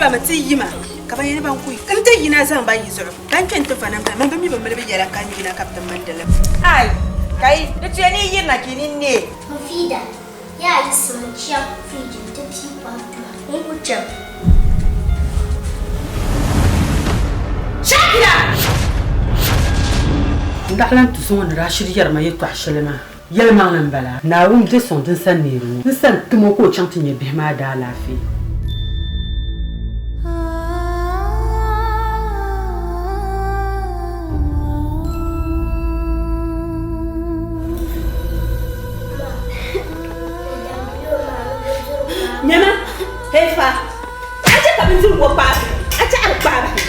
bami ti yima ka ban yɛli ban ku n ti yina zaŋ ba yi zuɣu ban kpe n-ti va namda man bi mi bi mali bɛ yɛla ka n yina ka bɛ ti mindi li. Ai! Ka yi di tuya ni yi yirina ka yi nini neei. Mufida, Yaa yiɣisimi n-chaŋ firiji nti pii kom ti ma. N ku chaŋ. Shakira! N daa lan ti zuŋɔ ni daa shiri yɛri ma yɛtɔɣ shɛli maa. Yɛlimaŋli m-bala, Naawuni be sɔŋ din sa neeri ŋɔ. N sa n-tim o ka o chaŋ ti nya bihi maa daalaafee. Nyama, hey fa, a chɛ ka bindirigu ŋɔ kpaai bahi, a chɛ a di kpaai bahi.